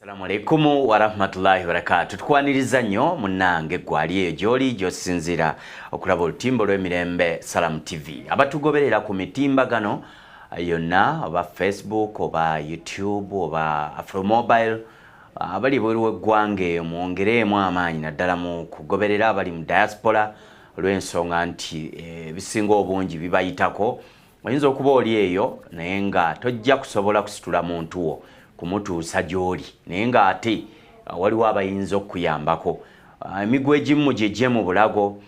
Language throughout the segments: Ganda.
Assalamu alaikum warahmatullahi wabarakatuh. Tukwaniriza nnyo munnange gwali eyo gy'oli gy'osinziira okulaba olutimbo lw'emirembe Salam TV. Abatugoberera ku mitimbagano yonna oba Facebook oba YouTube oba Afromobile, abali ebweru w'eggwanga eyo mwongereemu amaanyi naddala mu kugoberera abali mu diaspora, olw'ensonga nti ebisinga obungi bibayitako. Oyinza okuba oli eyo naye nga tojja kusobola kusitula muntu wo kumutuusa gy'oli, naye ng'ate waliwo abayinza okukuyambako. Emigwa egimu gyegye mu bulago,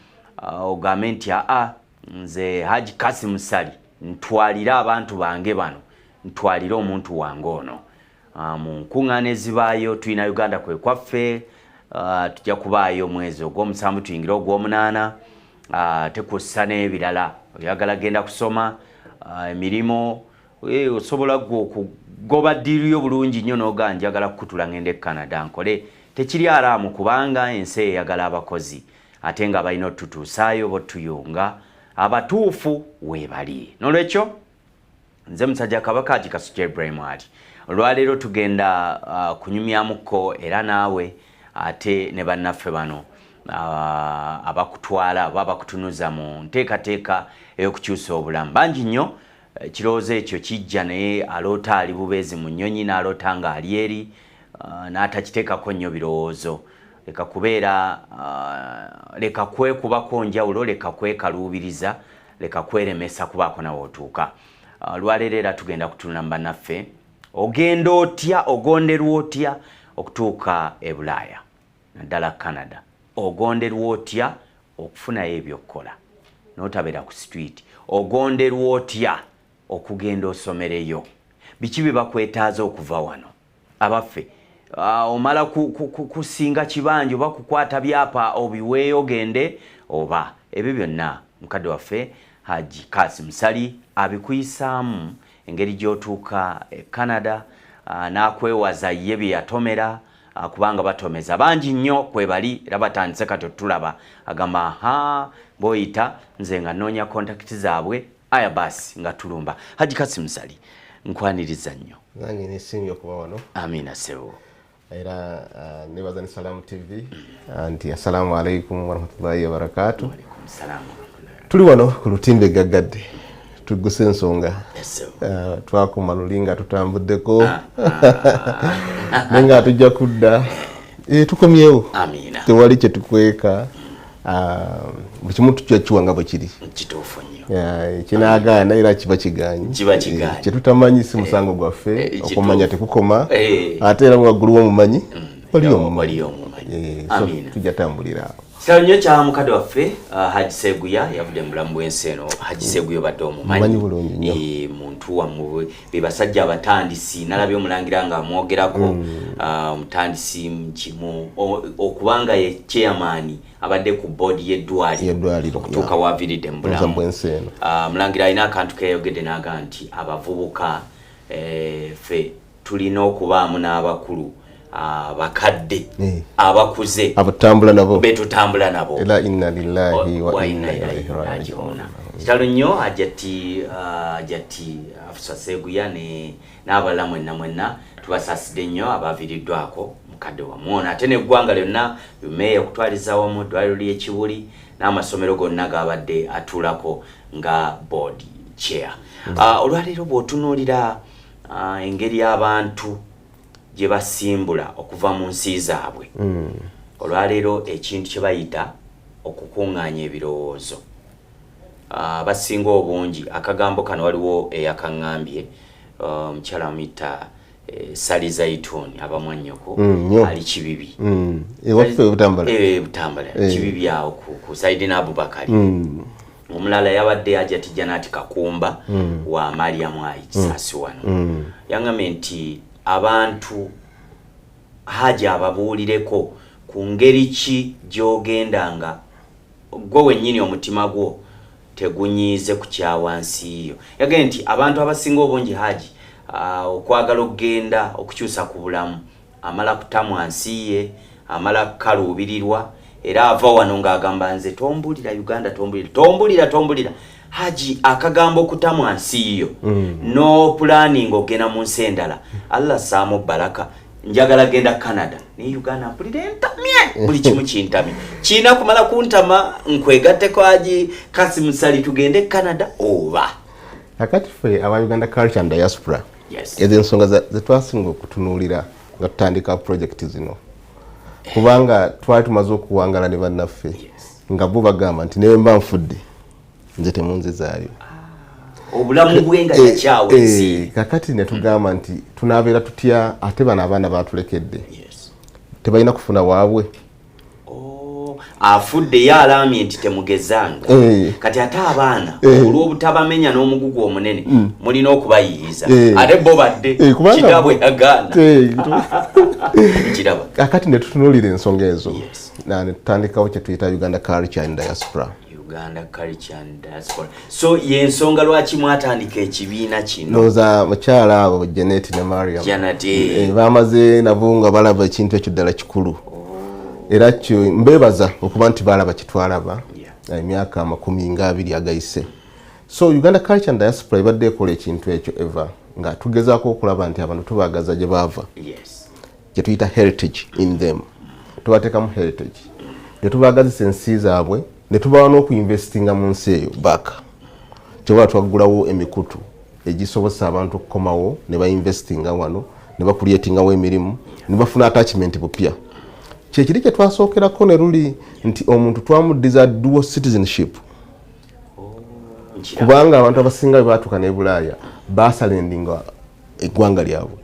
ogambe nti aa, nze Haji Kasim Sali, ntwalire abantu bange bano, ntwalire omuntu wange ono. Mu nkuŋŋaana ezibaayo tulina Uganda Kwe Kwaffe, tujja kubaayo omwezi ogw'omusanvu tuyingire ogw'omunaana, tekussa n'ebirala. Oyagala genda kusoma, emirimu, osobola gwe okugoba deal yo bulungi nnyo n'ogaa njagala kukutula ngende e Canada nkole. Tekiri araamu kubanga ensi eyagala abakozi, ate nga balina otutuusaayo botuyunga abatuufu weebali. Nolwekyo nze musajja Kabaka Haji Kasujja Ibrahim Ali. Olwaleero tugenda kunyumyamuko era naawe ate ne bannaffe bano abakutwala oba abakutunuza mu nteekateeka ey'okukyusa obulamu. Bangi nnyo ekirowoozo ekyo kijja, naye aloota ali bubeezi mu nnyonyi, n'aloota nga ali eri, n'atakiteekako nnyo birowoozo. Leka kubeera, leka kwekubako njawulo, leka kwekaluubiriza, leka kweremesa kubaako nawe otuuka. Olwaleero era tugenda kutunula mu bannaffe: ogenda otya, ogonderwa otya okutuuka e Bulaaya, naddala Canada? Ogonderwa otya okufunayo ebyokukola n'otabeera ku street? Ogonderwa otya okugenda osomereyo? Biki bye bakwetaaza okuva wano? Abaffe, omala kusinga kibanja oba kukwata byapa obiweeyo ogende oba? Ebyo byonna mukadde waffe Haji Kasim Sali abikuyisaamu engeri gy'otuuka e Canada, n'akwewaza ye bye yatomera, kubanga batomeza bangi nnyo kwebali era batandise kati otulaba. Agamba aha, bw'oyita nze nga nnoonya contact zaabwe, aya basi nga tulumba. Haji Kasim Sali, nkwaniriza nnyo. Nange nesiimye okuba wano. Amiina sebo. Era nebaza ne Salamu TV nti assalamu alaikum warahmatullahi wabarakatu. Waalaikum salaam. Tuli wano ku lutimbe gaggadde tugguse ensonga. Yes, sebo. Twakoma luli nga tutambuddeko, naye nga tujja kudda. Tukomyewo. Amiina. Tewali kyetukweka. Buli kimu tujja kiwa nga bwe kiri. Kituufu nnyo. Kinaagaana era kiba kigaanyi. Kiba kigaanyi. Kyetutamanyi si musango gwaffe. Okumanya tekukoma. Ate era waggulu w'omumanyi waliyo omumanyi. Waliyo omumanyi. So Amiina. tujja tambulira awo. Kitalo nnyo kya mukadde waffe Haji Seguya, yavudde mu bulamu bw'ensi eno. Haji Seguya obadde omumanyi. Mumanyi bulungi nnyo. Muntu wammwe, be basajja abatandisi. Nalabye omulangira nga amwogerako, omutandisi kimu okubanga ye chairman abadde ku board y'eddwaliro y'eddwaliro, okutuuka waviiridde mu bulamu bulamu bw'ensi eno. Mulangira alina akantu keyayogedde n'agaa nti abavubuka, ffe tulina okubaamu n'abakulu abakadde abakuze abutambula nabo, betutambula nabo. Era inna lillahi wa wa inna inna ilaihi ilaihi rajiun. Rajiuna. Kitalo nnyo Hajati Afusa Seguya ne n'abalala mwenna mwenna, tubasaasidde nnyo abaviiriddwako mukadde wammwe ono, ate n'eggwanga lyonna, UMEA okutwaliza wamu, eddwaliro ly'Ekibuli n'amasomero gonna gabadde atuulako nga board chair. Olwaleero bw'otunuulira engeri abantu gye basimbula okuva mu nsi zaabwe, olwaleero ekintu kye bayita okukuŋŋaanya ebirowoozo, abasinga obungi akagambo kano waliwo eyakaŋŋambye, omukyala amuyita Sali Zaituni, abamwannyoko. Nnyo. Ali Kibibi. Ewaffe Butambala. Butambala. Kibibi awo ku Saidina Abubakari. Omulala yabadde Hajati Janati Kakumba wa Mariamu ayi Kisaasi wano. Yaŋŋambye nti abantu Haji ababuulireko ku ngeri ki gy'ogenda nga gwe wennyini omutima gwo tegunyiize ku kyawansi yo. Yagambye nti abantu abasinga obungi, Haji, okwagala okugenda okukyusa ku bulamu, amala kutamwa nsi ye, amala kukaluubirirwa, era ava wano ng'agamba nze tombulira Uganda, tombulira, tombulira, tombulira. Haji, akagambo okutamwa nsi yo no planning ogenda mu nsi endala, Allah saamu baraka. Njagala genda Canada, naye Uganda mpulira entamye, buli kimu kintamye, kiina kumala kuntama nkwegatteko Haji Kasim Ssali tugende Canada oba? Kakati ffe aba Uganda Culture and Diaspora, ezo ensonga zetwasinga okutunuulira nga tutandika project zino, kubanga twali tumaze okuwangala ne bannaffe nga bo bagamba nti newe mba nfudde, nze temunzizaayo. Obulamu bwe nga yakyawa ensi. Kakati ne tugamba nti tunaabeera tutya ate bano abaana batulekedde tebalina kufuna waabwe? Oh, afudde ye alaamye nti temugezanga. Kati ate abaana olw'obutabamenya n'omugugu omunene mulina okubayiyiza, ate bo badde kubanga kitaabwe yagaana. Nkiraba. Kakati ne tutunuulira ensonga ezo ne tutandikawo kye tuyita Uganda Culture and Diaspora. Uganda Culture and Diaspora. So yensonga lwaki mwatandika ekibiina kino? Ndowooza mukyala abo Janet ne Mariam. Janet. Bamaze nabo nga balaba ekintu ekyo ddala kikulu, era kyo mbeebaza okuba nti balaba kyetwalaba emyaka 20 agayise. So Uganda Culture and Diaspora ebadde ekola ekintu ekyo eva nga tugezaako okulaba nti abantu tubaagaza gye baava, kye tuyita heritage in them. Tubateekamu heritage ne tubaagazisa ensi zaabwe, ne tubawa n'okuinvestinga mu nsi eyo back. Kyobola twaggulawo emikutu egisobozesa abantu okukomawo ne bainvestinga wano, ne bacreatingawo emirimu, ne bafuna attachment bupya. Kyekiri kye twasookerako ne luli nti omuntu twamuddiza dual citizenship. Nkiraba. Kubanga abantu abasinga bwe batuuka ne Bulaaya basurrenderinga eggwanga lyabwe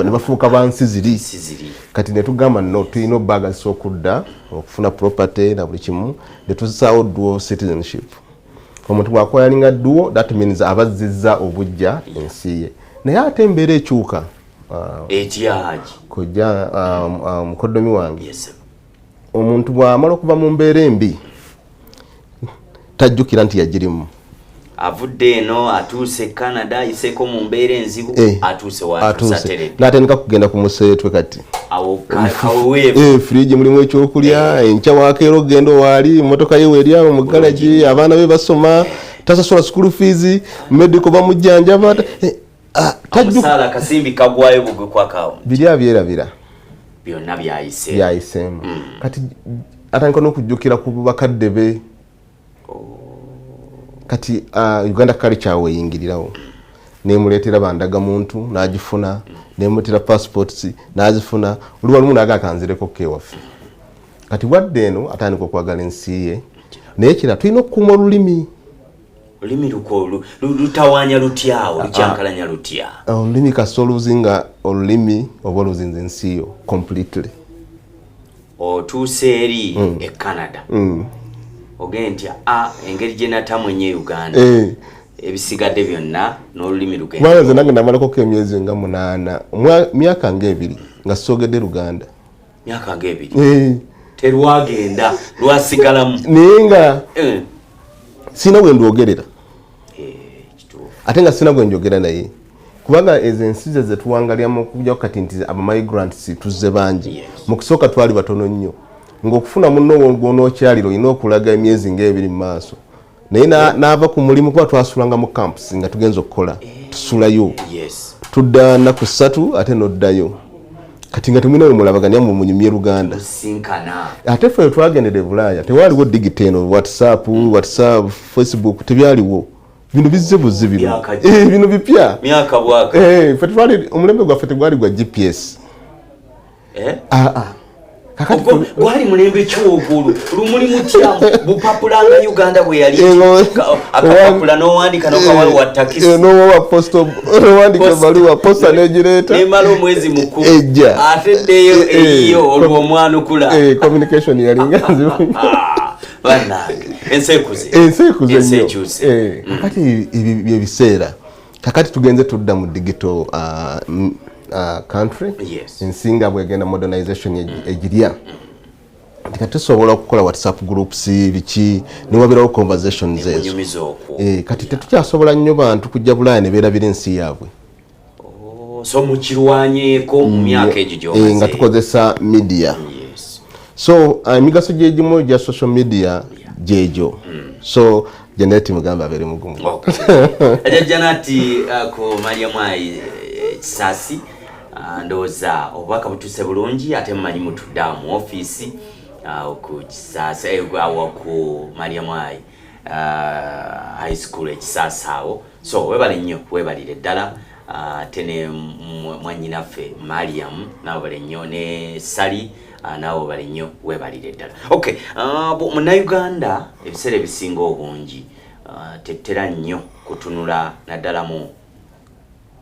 ne bafuuka bansi ziri. Si ziri. Kati ne tugamba no, tulina obbagazisa okudda okufuna property na buli kimu, ne tuzisaawo dual citizenship. Omuntu bw'acquiringa dual, that means abazzizza obujja ensi ye. Naye ate embeera ekyuka. Etya, Haji? Kojja, mukoddomi wange, Yes. omuntu bw'amala okuva mu mbeera embi tajjukira nti yagirimu. Avudde eno, atuuse Canada, ayiseeko mu mbeera enzibu, atuuse watuuse. Atuuse. Ateredde. N'atandika kugenda ku museetwe kati. Awo kaweweevu. Fridge mulimu ekyokulya, enkya wakeera okugenda owaali, emotoka ye weeri awo mu garagi, abaana be basoma, tasasula school fees, medical bamujjanjaba, Omusaala akasimbi kagwayo bugwe ku akawunti. Biri abyerabira. Byonna byayise. Byayiseemu. Kati atandika n'okujjukira ku bakadde be. Kati Uganda Culture awo eyingirirawo, nemuleetera bandagamuntu n'agifuna, nemuleetera passports n'azifuna. Oli walumu naga akanzireko kewaffe. Kati wadde eno atandika okwagala ensi ye. Naye kira tulina okukuuma olulimi. Olulimi lutawaanya lutyawo, lukyankalanya lutya? Olulimi kasita oluzinga olulimi oba oluzinza ensi yo completely. Otuuse eri e Canada, ogende nti a engeri gye natamu ennyo Uganda, ebisigadde byonna n'olulimi lugenda. Kubanga nze nange namalakoko emyezi nga 8, myaka nga 2 nga soogedde Luganda. Myaka nga 2? Terwagenda, lwasigalamu. Naye nga sina bwe ndwogerera. Kituufu. Ate nga sina bwe njogera naye, kubanga ezo ensi ze zetuwangalyamu okujjako kati nti abamigrants tuzze bangi. Mu kusooka twali batono nnyo, ng'okufuna munno gw'onookyalira olina okulaga emyezi ng'ebiri mu maaso. Naye n'ava ku mulimu, kuba twasulanga mu camps nga tugenza okukola, tusulayo, tudda nnaku 3 ate n'oddayo. Kati nga temulina we mulabaganya mu munyumye Luganda. Sinkana. Ate ffe twagendera e Bulaaya tewaaliwo digital eno, WhatsApp, Facebook tebyaliwo. Bino bizze buzzi bino. Myaka Bino bipya. Myaka bwaka. Ffe twali omulembe gwaffe tegwali gwa GPS. Ah, ah. Kakati Ogwo gwali mulembe ki ogwo? Lumuli mutya bupapula nga Uganda bwe yali? Akapapula n'owandika n'okawa wa takisi. N'owa posto, n'owandika ebbaluwa, posta n'egireeta. Nemala omwezi mukulu. Ejja. Ate eddeyo eyiyo olwo omwanukula. Communication yalinga nzibu. Bannange, ensi ekuze. Ensi ekuze Ensi nnyo. ekyuse. Kakati ebyo byebiseera. Kakati tugenze tudda mu digital country. Ensi nga bwegenda modernization egirya. Nti kati tusobola okukola WhatsApp groups biki, newabeerawo conversations ezo. Emunyumiza okwo. Kati tetukyasobola nnyo bantu kujja Bulaaya ne beerabira ensi yaabwe. Oh, so mukirwanyeeko mu myaka egyo gy'omaze. Nga tukozesa media. So emigaso gyegimu gya social media gyegyo. So Janet mugamba abeere mugumu. Okay. Ajja Janet ku Mariam Ayi Kisaasi. Ndowooza obubaka butuuse bulungi, ate mumanyi mutudde awo mu ofiisi ku Kisaasa, awo ku Mariam High School ekisaasa awo. So webale nnyo, webalire ddala. Ate ne mwannyinaffe Mariam nawe bale nnyo, ne Sali nawe bale nnyo, webalire ddala. Okay, Munnayuganda ebiseera ebisinga obungi tetera nnyo kutunula naddala mu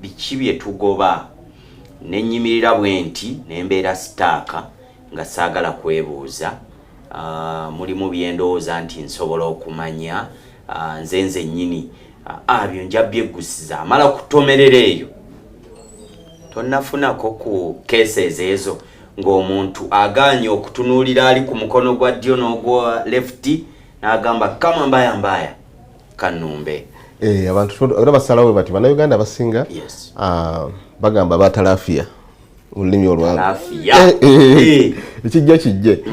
biki bye tugoba. Nenyimirira bwe nti nembeera stuck nga saagala kwebuuza. Mulimu byendowooza nti nsobola okumanya nze nze nnyini, byo nja byeggusiza amala kutomerera eyo. Tonnafunako ku cases ezo ng'omuntu agaanye okutunuulira ali ku mukono gwa ddyo n'ogwa left, n'agamba kama mbaya mbaya kanumbe? Abantu era basalawo bati Bannayuganda abasinga bagamba batalafiya mu lulimi olwangu. Talafiya. Ekijja kijje.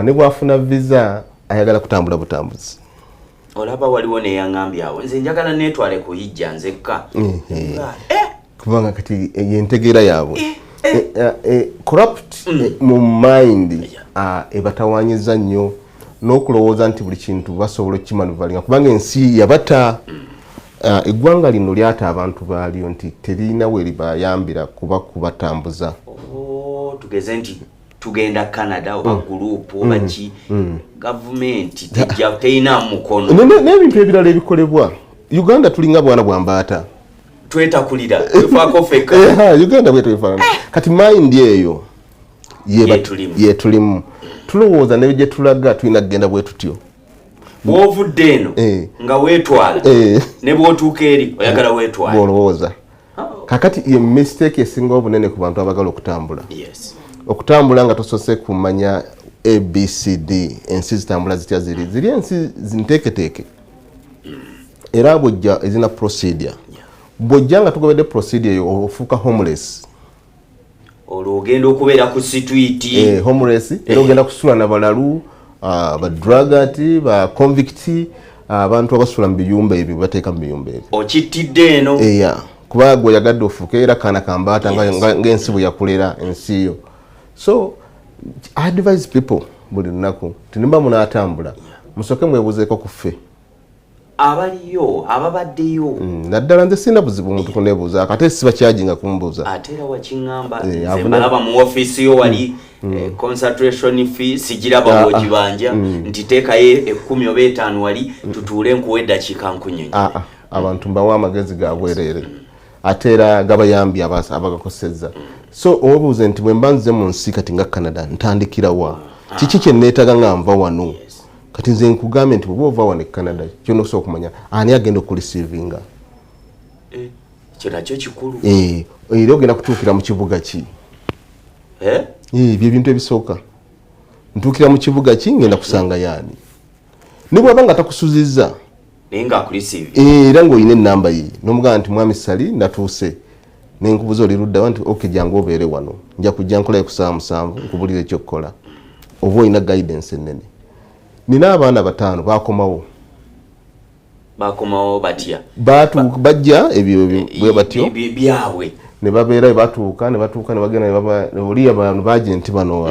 Ne bwafuna visa ayagala kutambula butambuzi. Olaba waliwo neyaŋambye awo, nze njagala neetwale kuyijja nzekka. Kubanga kati yentegeera yaabwe corrupt mu mind, ebatawanyiza nnyo n'okulowooza nti buli kintu basobola okukimanuvalinga, kubanga ensi yabata. Eggwanga lino lyata abantu baalyo nti terina we libayambira kuba kubatambuza. Oh, tugeze nti tugenda Canada oba group oba ki, gavumenti tejja, terina mukono. N'ebintu ebirala ebikolebwa Uganda, tulinga bwana bwa mbaata. Twetakulira, twefaako fekka. Uganda bwetyo efaanana. Kati mind eyo Yetulimu. Yetulimu. Tulowooza ne gye tulaga tulina kugenda bwe tutyo. Bw'ovudde eno nga weetwala, ne bw'otuuka eri oyagala weetwala. Bwolowooza kakati ye mistake esinga obunene ku bantu abagala okutambula, okutambula nga tosose kumanya ABCD, ensi zitambula zitya, ziri ziri ensi zinteeketeeke, era bwojja ezina procedure. Bwojja nga tugobedde procedure eyo, ofuuka homeless. Olwo ogenda okubeera ku street. Homeless, era ogenda kusula na balalu, ba drug addict, ba convict, abantu abasula mu biyumba ebyo, bateeka mu biyumba ebyo. Okittidde eno. Eya, kuba gwe oyagadde ofuuke era kaana kambaata ng'ensi bwe yakulera ensi yo. So I advise people buli lunaku nti nimba munaatambula, musooke mwebuuzeeko ku ffe abaliyo, ababaddeyo. Naddala nze sirina buzibu muntu kuneebuuzaako, ate sibakyajinga kumbuuza. Ate era wakiŋŋamba, nze mbalaba mu ofiisi yo wali, concentration fee sigiraba. Bw'ogibanja nti teekayo 10 oba 5 wali tutuule nkuwa eddakiika nkunyonyi. Abantu mbawa amagezi ga bwereere, ate era gabayambye abagakosezza. So owebuuze nti bwe mba nze mu nsi kati nga Canada, ntandikira wa? Kiki kye neetaaga nga nva wano? Kati nze nkugambye nti bw'oba ova wano e Canada, kyona osobola okumanya ani agenda okureceivinga. Ekyo nakyo kikulu. Era ogenda kutuukira mu kibuga ki? Ebyo ebintu ebisooka. Ntuukira mu kibuga ki? Ngenda kusanga yaani? Ne bwaba nga takusuzizza, naye ng'akureceive. Era ng'olina enamba ye, nomugamba nti mwami Sali, natuuse, nenkubuza oli luddawa, nti ok, jangu obeere wano, nja kujja nkolayo ku saawa 7 nkubulira ekyokukola. Oba olina guidance ennene. Nina abaana bataano bakomawo. Bakomawo batya? Bajja ebyo bwe batyo. Byabwe. Ne babeera, batuuka ne batuuka ne bagenda ne baba oliya bano bagenti bano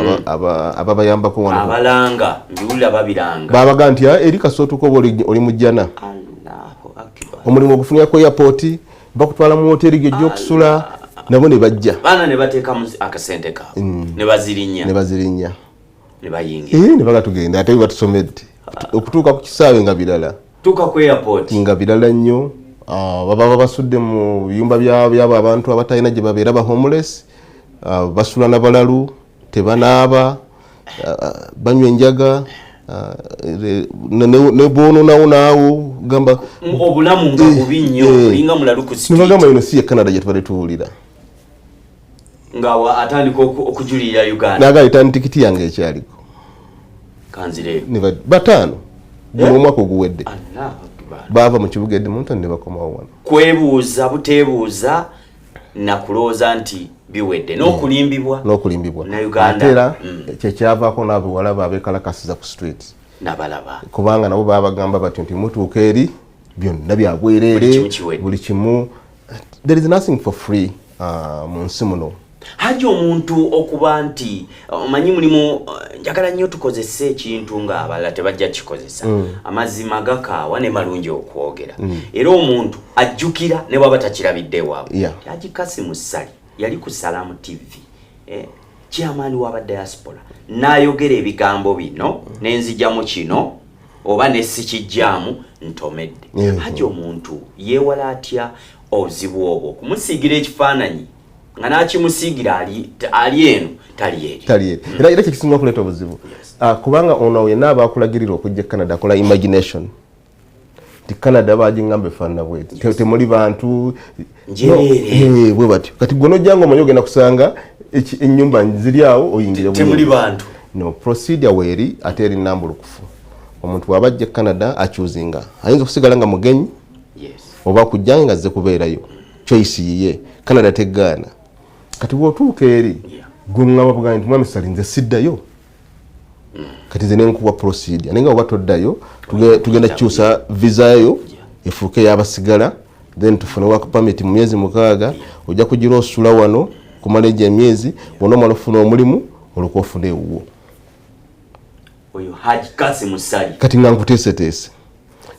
ababayambako wano. Abalanga, mbiwulira babiranga. Babaga nti, "Ah, eri kasootuka oba oli mu jjana." Allahu akbar. Omulimu ogufunira ku airport, bakutwala mu hoteri gyojja okusula, nabo ne bajja. Baana ne bateekamu akasente kaabwe ne bazirinnya. Ne bazirinnya. Ne bayingira. Ne baga tugenda, ate batusomedde okutuuka ku kisaawe nga birala. Tuuka ku airport. Nga birala nnyo. Baba babasudde mu biyumba byabo abantu abatalina gye babeera, ba homeless. Basula na balalu, tebanaaba, banywa enjaga, ne bwononawo naawo gamba. Obulamu nga bubi nnyo, olinga mulalu ku street. Nebagamba ino si ye Canada gye tubadde tuwulira. Nga atandika okujulirira Uganda. Naga return tikiti yange ekyaliko. Kanzireyo. Bataano guno omwaka oguwedde. Allahu akbar. Baava mu kibuga Edmonton ne bakomawo wano. Kwebuuza buteebuuza nakulowooza nti biwedde n'okulimbibwa. N'okulimbibwa. Na Uganda. Ate era kyekyavaako n'abawala abeekalakasiza ku street. Nabalaba. Kubanga nabo babagamba batyo nti mutuuka eri byonna byabwereere. Buli kimu kiwedde. Buli kimu. There is nothing for free mu nsi muno. Haji, omuntu okuba nti omanyi mulimu, njagala nnyo tukozese ekintu ng'abalala tebajja kikozesa. Amazima gakaawa ne malungi okwogera, era omuntu ajjukira ne bwaba takirabidde waabwe. Haji Kasimu Ssali yali ku Salamu TV, chairman w'aba diaspora, n'ayogera ebigambo bino, nenzijjamu kino oba nesikijjaamu ntomedde. Haji, omuntu yeewala atya obuzibu obwo okumusiigira ekifaananyi nga n'akimusiigira ali eno tali eri? Tali eri. Era kyekisinga okuleeta obuzibu. Kubanga ono yenna aba akulagirira okujja e Canada akola imagination nti Canada bagiŋŋamba efaanana bweti. Temuli bantu. Njereere. No, bwe batyo. Kati gwe nojja nga omanyi ogenda kusanga ennyumba ziri awo, oyingire Temuli buyingizi. bantu. No, procedure weeri, ate eri nambulukufu. Omuntu bw'aba ajja e Canada achoosinga, ayinza okusigala nga mugenyi oba kujja nga azze kubeerayo. Choice yiye, Canada tegaana. Kati bw'otuuka eri, gwe ŋŋamba bugambi nti, "Mwami Ssali, nze siddayo." Kati nze nenkuwa procedure, naye nga oba toddayo, tugenda kukyusa visa yo efuuke ey'abasigala, then tufune work permit mu myezi 6. Ojja kugira osula wano kumala egyo emyezi. Bwona omala okufuna omulimu, olwoka ofuna ewuwo. Oyo Haji Kasimu Ssali. Kati nga nkuteeseteese,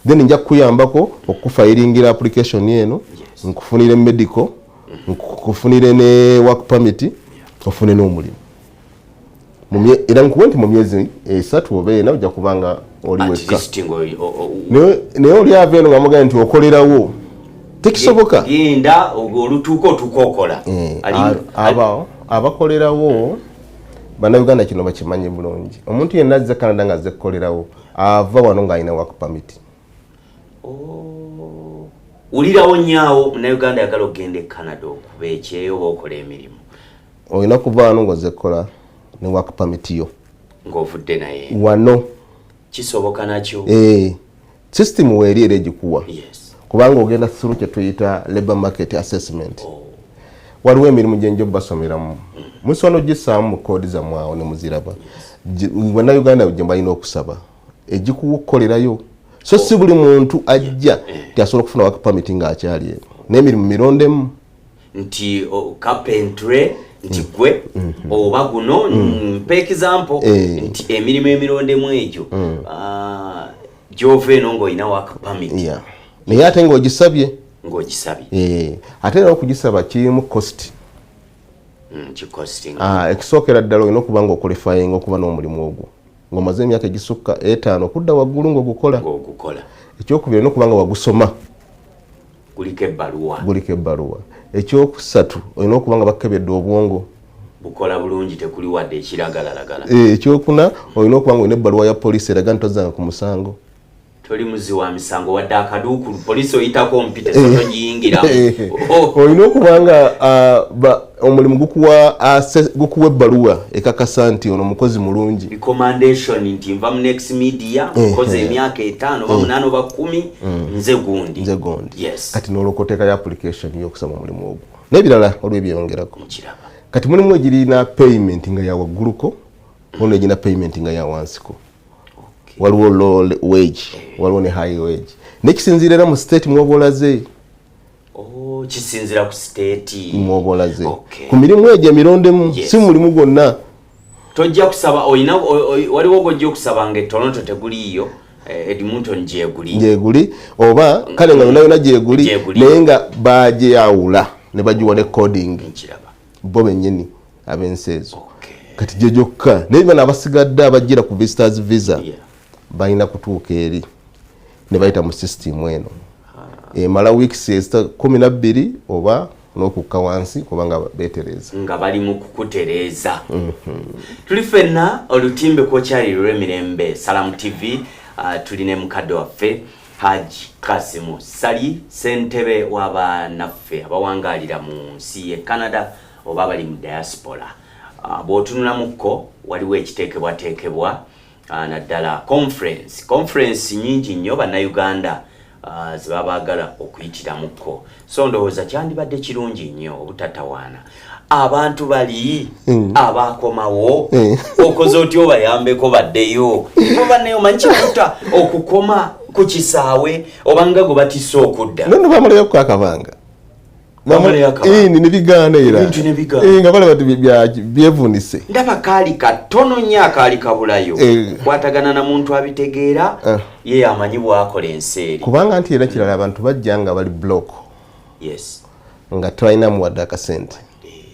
then nja kukuyambako okufayiringira application eno, nkufunire medical, nkufunire ne work permit, ofune n'omulimu. Era nkuwe nti mu myezi 3 oba 4 ojja kubanga oli At wekka. least Naye oli ava eno nga mugamba nti okolerawo, tekisoboka. Genda olutuuka otuuka okola. Abawo abakolerawo, Bannayuganda kino bakimanyi bulungi. Omuntu yenna azze Canada nga azze kukolerawo, ava wano ng'alina work permit. Oh. Wulirawo nyaawo, Munnayuganda ayagala okugenda e Canada okuba ekyeyo oba okola emirimu, Olina kuva wano ng'ozze kukola ne work permit yo. Ng'ovudde naye wano. Kisoboka nakyo? System weeri era egikuwa, kubanga ogenda through kye tuyita labour market assessment. Waliwo emirimu gyenjo basomeramu, musobola ogisaamu mu koodi zammwe awo ne muziraba. Bannayuganda gye balina okusaba egikuwa okukolerayo. So si buli muntu ajja nti asobola okufuna work permit ng'akyali eno, n'emirimu mirondemu. Nti carpentry, nti gwe oba guno, mpa example, nti emirimu emirondemu egyo, gyova eno ng'olina work permit. Yeah. Naye ate ng'ogisabye. Ng'ogisabye. Ate era okugisaba kirimu cost. Kicosting. Ekisookera ddala, olina okuba nga oqualifying okuba n'omulimu ogwo ng'omaze emyaka egisukka 5 okudda waggulu ng'ogukola. Ng'ogukola. Ekyokubiri, olina okuba nga wagusoma. Guliko ebbaluwa. Guliko ebbaluwa. Ekyokusatu, olina okuba nga bakebedde obwongo. Bukola bulungi, tekuli wadde ekiragalalagala. Ekyokuna, olina okuba nga olina ebbaluwa ya poliisi eraga nti tozzanga ku musango. Toli muzi wa misango, wadde akaduukulu poliisi oyitako mpite so togiyingiramu. Oh. Olina okuba nga omulimu gukuwa ebbaluwa ekakasa nti ono mukozi mulungi. Recommendation nti nva mu Next Media, nkoze emyaka 5 oba 8 oba 10, nze gundi. Nze gundi. Kati n'olwoka oteekayo application y'okusaba omulimu ogwo n'ebirala olw'ebyeyongerako. Nkiraba. Kati mulimu egirina payment nga ya wagguluko, mulimu egirina payment nga ya wansiko. Waliwo low wage, waliwo ne high wage, nekisinziira era mu state mwoba olaze. Oh, kisinziira ku state. Mwoba olaze ku mirimu egyo emirondemu. Si mulimu gwonna. Tojja kusaba olina waliwo gwojja okusaba nga e Toronto teguliiyo, Edmonton gyeguli. Gyeguli, oba kale nga yonna yonna gyeguli. Gyeguli. Naye nga bagyeyawula ne bagiwa ne coding Nkiraba. bo bennyini ab'ensi ezo. Kati gye gyokka, naye bano abasigadde abajjira ku visitors visa balina kutuuka eri ne bayita mu system eno emala weeks ezita 12 oba n'okukka wansi, kubanga beetereeza. Nga bali mu kukutereeza. Tuli ffenna olutimbe kwokyali lw'emirembe Salamu TV. Tuli ne mukadde waffe Haji Kasimu Ssali, ssentebe w'abanaffe abawangaalira mu nsi ye Canada oba abali mu diaspora. Bw'otunulamukko waliwo ekiteekebwateekebwa, naddala conference nyingi nnyo Bannayuganda ze baba baagala okuyitiramukko. So ndowooza kyandibadde kirungi nnyo obutatawaana abantu bali abakomawo. Okoze otya obayambeko baddeyo? Oba omanyi kikuta okukoma ku kisaawe obanga gwe batisse okudda. Nono bamalayo akabanga. Nebigaana era nga balaba byevunise. Ndaba kaali katono nnyo akaali kabulayo kwatagana na muntu abitegeera, ye amanyi bwakola ensi eri. Kubanga nti era kirala, abantu bajja nga bali block, nga tebalinamu wadde akasente.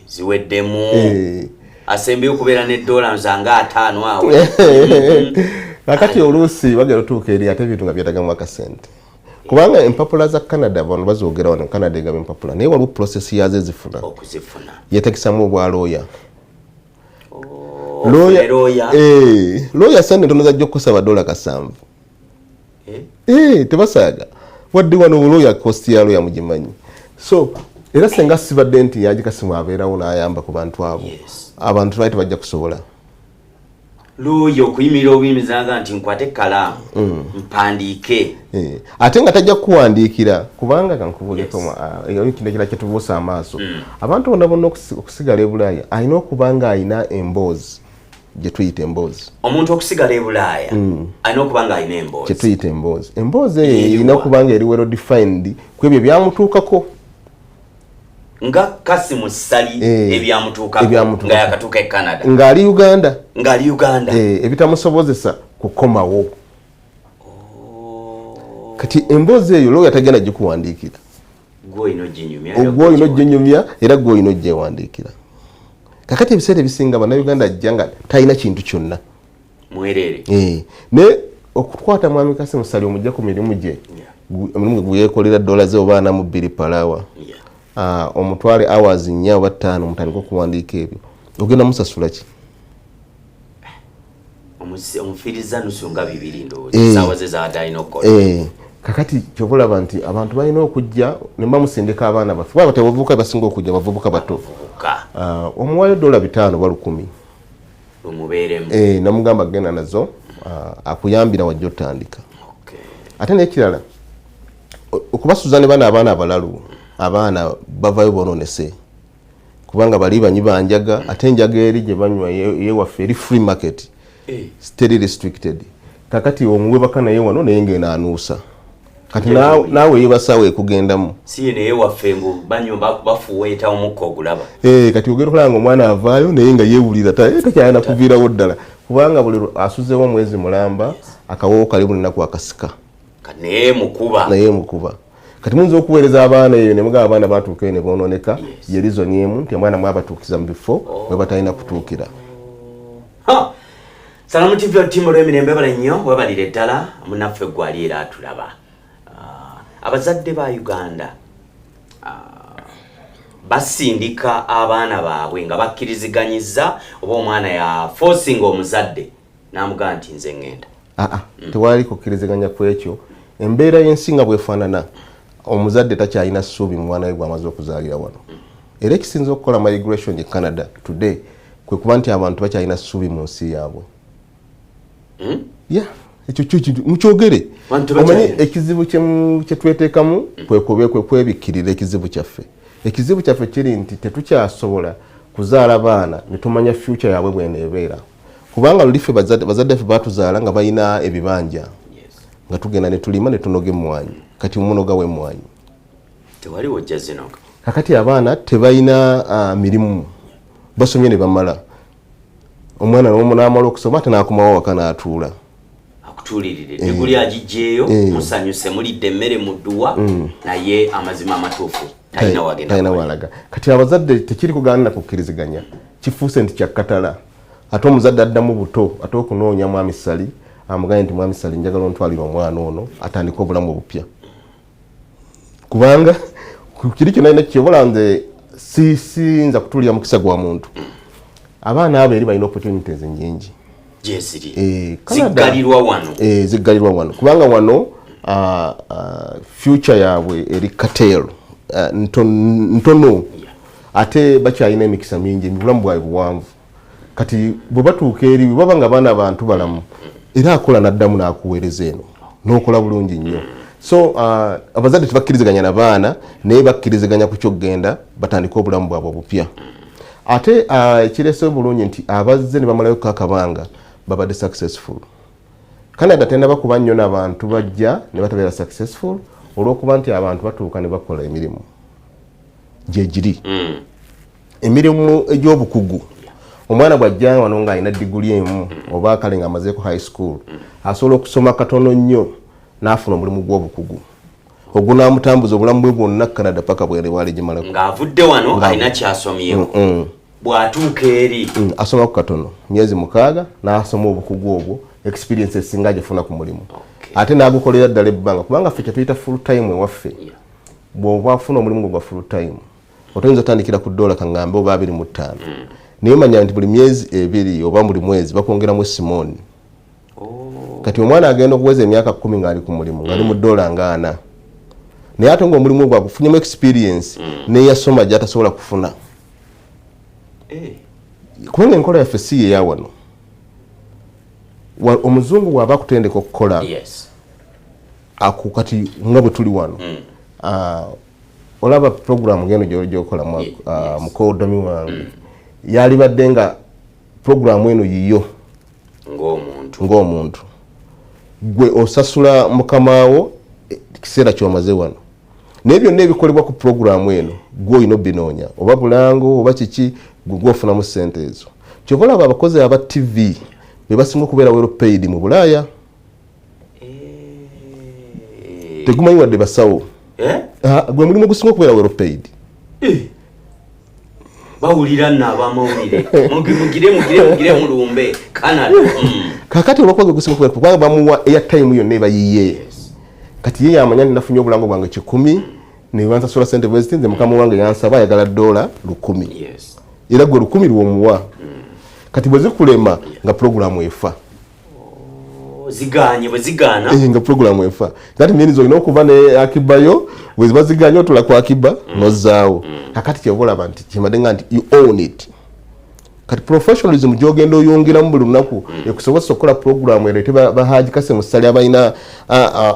Ziweddemu, asembyeyo okubeera ne dola nga 50 awo. Kakati oluusi bagenda otuuka eri ate ebintu nga byetagamu akasente, kubanga empapula za Canada bano bazoogera wano, Canada egaba empapula, naye waliwo process yazo ezifuna. Okuzifuna. Yetegesamu obwa looya. Looya. Looya sente ntono zajja okukusaba dola 7. Tebasaaga wadde wano looya, cost ya looya mugimanyi. So era senga sibadde nti Haji Kasimu abeerawo n'ayamba ku bantu abo, abantu lwali tebajja kusobola. Looya okuyimirira obuyimirizanga nti nkwate kalaamu mpandiike. Ate nga tajja kukuwandiikira, kubanga kankubuuleko, kino ekirala kyetubuusa amaaso, abantu bonna bonna okusigala e Bulaaya alina okuba nga alina emboozi gye tuyita emboozi. Omuntu okusigala e Bulaaya alina okuba nga alina emboozi. Kye tuyita emboozi. Emboozi eyo erina okuba nga eri well defined ku ebyo byamutuukako. Nga Kasimu Ssali, ebyamutuukako nga yakatuuka e Canada. Ng'ali Uganda. Ng'ali Uganda. Ebitamusobozesa kukomawo. Kati emboozi eyo looya tagenda gikuwandiikira. Gwe olina oginyumya. Gwe olina oginyumya era gwe olina ogyewandiikira. Kakati ebiseera ebisinga Bannayuganda ajja nga talina kintu kyonna. Mwerere. Naye okukwata mwami Kasimu Ssali omujja ku mirimu gye, emirimu gye gweyekolera dola ze oba 42 per hour, omutwale hours 4 oba 5 mutandike okuwandiika ebyo, ogenda musasula ki? Omufiiriza nusu nga bibiri ndowooza, essaawa ze zaabadde alina okukola. Kakati kyova olaba nti abantu balina okujja ne bamusindika abaana baffe, kuba abavubuka basinga okujja bavubuka bato. Omuwayo dola 500 oba 1000. Lumubeeremu. Namugamba genda nazo, akuyambira wajja otandika. Ate n'ekirala, okubasuza ne bano abaana abalalu, abaana bavayo bonoonese, kubanga bali banywi banjaga, ate enjaga eri gye banywa yewaffe eri free market, teri restricted. Kakati omuwebaka naye wano naye ngeno anuusa, kati naawe yebasawo ekugendamu. Si ye naye waffe ngu banywa bafuweeta omukka ogulaba. Kati ogenda okulaba nga omwana avaayo naye nga yeewulira takyalina kuviirawo ddala, kubanga buli asuzeewo omwezi mulamba, akawoowo kali buli nnaku akasika. Naye mukuba. Naye mukuba. Kati muyinza okuweereza abaana eyo ne mugamba abaana batuuka eyo ne boononeka. Ye reason emu nti omwana mwabatuukiza mu bifo we batalina kutuukira. Salamu TV, olutimbo lw'emirembe, bala nnyo, webalire ddala munaffe gwali era atulaba. Abazadde ba Uganda basindika abaana baabwe nga bakkiriziganyiza, oba omwana ya forcing omuzadde n'amugamba nti nze ŋŋenda? Aa, tewali kukkiriziganya ku ekyo. Embeera y'ensi nga bwefaanana, omuzadde takyalina ssuubi mu mwana we gw'amaze okuzaalira wano. Era ekisinza okukola migration e Canada today kwe kuba nti abantu bakyalina ssuubi mu nsi yaabwe. Ya, ekyo kyo kintu mukyogere. Bantu omanyi bakyalina. Ekizibu kye tweteekamu kwe kwebikkirira ekizibu kyaffe. Ekizibu kyaffe kiri nti tetukyasobola kuzaala baana ne tumanya future yaabwe bweneebeera, kubanga luli ffe bazadde ffe batuzaala nga balina ebibanja, nga tugenda ne tulima ne tunoga emmwanyi. Kati munoga w'emmwanyi? Tewaliwo ojja zinoga. Kakati abaana tebalina mirimu, basomye ne bamala, omwana n'amala okusoma ate n'akomawo waka n'atuula. Akutuulirire diguli agijjeeyo, musanyuse, mulidde emmere mu dduwa, naye amazima amatuufu talina wagenda talina kukola. Walaga kati abazadde tekiri kugaana kukkiriziganya, kifuuse nti kyakkatala. Ate omuzadde addamu buto ate okunoonya mwami Ssali, amugambye nti mwami Ssali, njagala ontwalire omwana ono atandike obulamu obupya, kubanga kiri kyonna alina kyobola. Nze siyinza kutuulira mukisa gwa muntu. Abaana abo eri balina opportunities nyingi. Gyeziri. Canada- Ziggalirwa wano. Ziggalirwa wano, kubanga wano future yaabwe eri curtailed, ntono, ate bakyalina emikisa mingi, obulamu bwabwe buwanvu. Kati bwe batuuka eri, bwe baba nga baana bantu balamu, era akola n'addamu n'akuweereza eno n'okola bulungi nnyo. So abazadde tebakkiriziganya na baana, naye bakkiriziganya ku kyokgenda batandike obulamu bwabwe obupya. Ate ekireese obulungi nti abazze ne bamalayo kakabanga babadde successful. Canada tenaba kuba nnyo n'abantu bajja ne batabeera successful, olw'okuba nti abantu batuuka ne bakola emirimu. Gyegiri emirimu egy'obukugu. Omwana bw'ajja wano ng'alina diguli emu oba kale ng'amazeeko high school, asobola okusoma katono nnyo n'afuna omulimu gw'obukugu ogunaamutambuza obulamu bwe bwonna Canada paka bwaligimalako. Ng'avudde wano alina kyasomyeko, bw'atuuka eri Asomako katono myezi 6 n'asoma obukugu obwo, experience esinga agifuna ku mulimu, ate n'agukolera ddala ebbanga, kubanga ffe kyetuyita full time ewaffe, bw'oba afuna omulimu gwo gwa full time, otoyinza otandikira ku dola kaŋŋambe oba 25, naye manya nti buli myezi 2 oba buli mwezi bakwongeramu esimooni. Kati omwana agenda okuweza emyaka 10 ng'ali ku mulimu ng'ali mu dola nga 40, naye ate ng'omulimu ogwo agufunyemu experience neyasoma gy'atasobola kufuna, kubanga enkola yaffe si yeya wano. Omuzungu bw'aba akutendeka okukola, aku kati nga bwe tuli wano, olaba programu ngeno gyokola, mukodomi wange, yalibadde nga programu eno yiyo ng'omuntu. Ng'omuntu gwe osasula mukamaawo ekiseera kyomaze wano, naye byonna ebikolebwa ku programu eno gwe olina obinoonya, oba bulango oba kiki, gwe gwofunamu sente ezo. Kyova olaba abakozi aba TV be basinga okubeera well paid mu Bulaaya. Tegumanyi wadde basawo. Eh? Ah, gwe mulimu ogusinga okubeera well paid. Bawulira nno abamawulire. Mugire, mugire, mugire, mulumbe Canada. Kakati olwokuba gwe gusinga okubeera, kubanga bamuwa airtime yonna eba yiye. Kati ye yamanya nti nafunye obulango bwange 100 nebansasula sente bweziti, nze mukama wange yansaba ayagala dola 1000. Era gwe 1000 lwomuwa. Kati bwe zikulema nga puroguramu efa. Oh, ziganye, bwe zigaana. Eh, nga puroguramu efa. Kati means olina okuva ne akibayo, bwe ziba ziganye otula ku akiba nozzaawo. Kakati kyova olaba nti kimadde nga nti you own it. Kati professionalism gyogenda oyongeramu buli lunaku ekusobozesa okukola puroguramu ereete bahaji kase musali abalina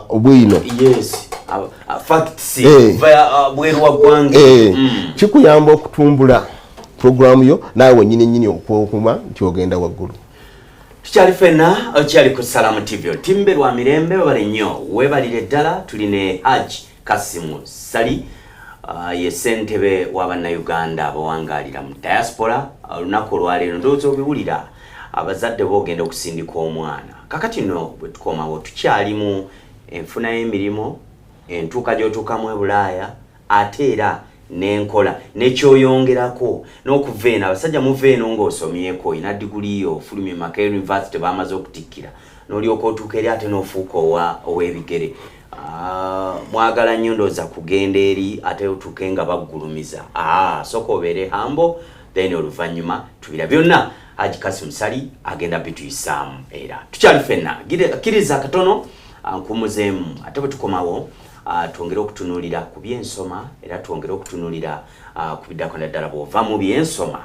obwino. Yes. Facts Eh. va bweru wa ggwanga. Eh, kikuyamba okutumbula puroguramu yo naawe wenyini nyini okwokuma nti ogenda waggulu. Tukyali ffenna, okyali ku Salamu TV, otimbe lwa mirembe. Webale nnyo, weebalire ddala. Tuli ne Hajj Kasimu Sali, ye ssentebe wa Bannayuganda abawangaalira mu diaspora. Olunaku olwaleero ndowooza obiwulira, abazadde boogenda okusindika omwana. Kakati nno bwe tukomawo tukyali mu enfuna y'emirimu, entuuka gy'otuukamu e Bulaaya, ate era n'enkola nekyoyongerako n'okuva eno. Abasajja muva eno ng'osomyeko, olina diguli yo, ofulumye Makerere University, bamaze okutikkira, n'olyoka otuuka eri ate n'ofuuka ow'ebigere. Mwagala nnyo ndowooza kugenda eri ate otuuke nga baggulumiza. Sooka obeere humble, then oluvannyuma tubira byonna. Haji Kasim Sali agenda bituyisaamu era tukyali ffenna. Kkiriza katono nkumuzeemu, ate bwe tukomawo twongere okutunuulira ku byensoma, era twongere okutunuulira ku biddako, naddala bw'ova mu byensoma,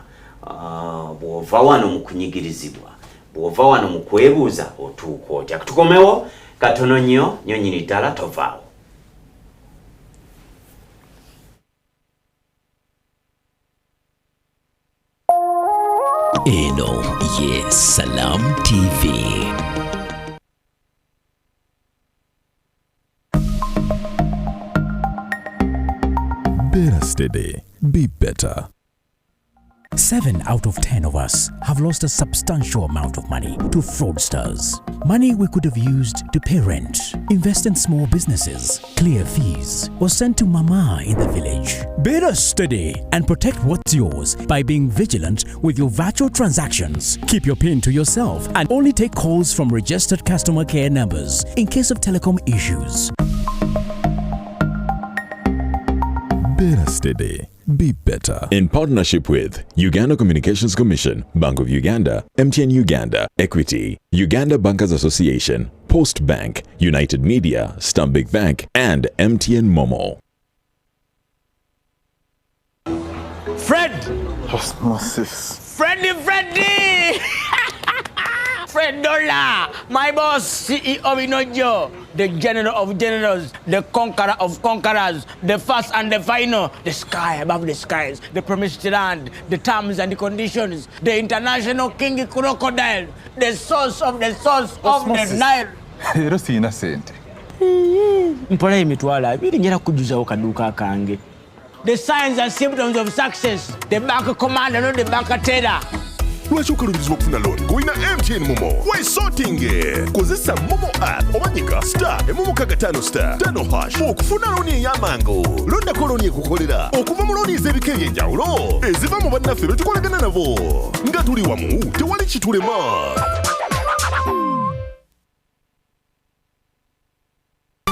bw'ova wano mu kunyigirizibwa, bw'ova wano mu kwebuuza otuuka otya. Tukomewo katono nnyo nnyo nnyini ddala, tovaawo. Eno ye Salam TV. Better steady, be better. 7 out of 10 of us have lost a substantial amount of money to fraudsters. Money we could have used to pay rent, invest in small businesses, clear fees, or send to mama in the village. Better steady and protect what's yours by being vigilant with your virtual transactions. Keep your PIN to yourself and only take calls from registered customer care numbers in case of telecom issues. Better steady, be better. In partnership with Uganda Communications Commission, Bank of Uganda, MTN Uganda, Equity, Uganda Bankers Association, Post Bank, United Media, Stanbic Bank, and MTN Momo. Fred! Osmosis. Freddy, Freddy! Fred Dollar, my boss, CEO Inojo, the general of generals, the conqueror of conquerors, the first and the final, the sky above the skies, the promised land, the terms and the conditions, the international king crocodile, the source of the source of the Osmosis. Nile. Leero sirina ssente. Mpolayo 20,000 njala kujjuzawo kaduuka kange. The signs and symptoms of success. The bank commander, not the bank teller. Lwaki okalubirizibwa okufuna loan ng'olina MTN MoMo? Weesortinge, kozesa MoMo app oba nyiga star 165 star 5 hash okufuna looni ey'amangu. Londako looni ekukolera okuva mu looni ez'ebika eby'enjawulo eziva mu bannaffe be tukolagana nabo. Nga tuli wamu, tewali kitulema.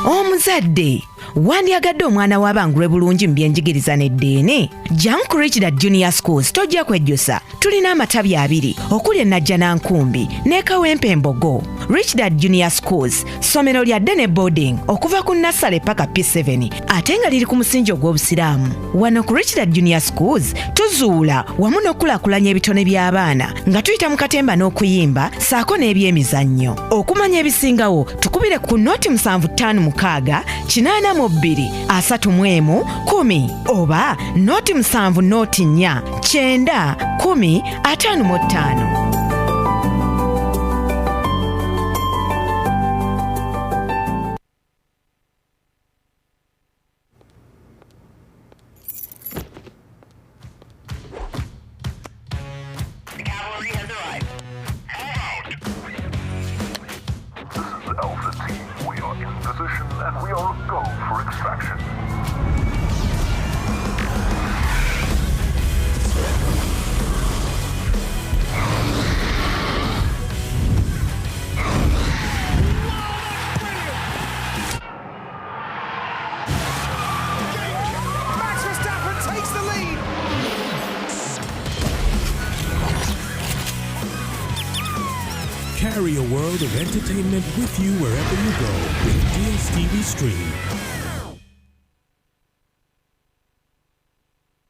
Omuzadde wandyagadde omwana w'abangulwe bulungi mu byenjigiriza n'eddiini? Jangu ku Richard Junior Schools, tojja kwejjusa. Tulina amatabi abiri okuli e Najjanankumbi ne Kawempe Embogo. Richard Junior Schools ssomero lya day ne boarding okuva ku nursery paka P7, ate nga liri ku musingi ogw'Obusiraamu. Wano ku Richard Junior Schools tuzuula wamu n'okukulaakulanya ebitone by'abaana nga tuyita mu katemba n'okuyimba ssaako n'ebyemizannyo. Okumanya ebisingawo, tukubire ku 0 756 82 31 10 oba 0 7 0 4 90 10 55. This is Alpha Team. We are in position and we are go for extraction. Max Verstappen takes the lead. Carry a world of entertainment with you wherever you go with DSTV Stream.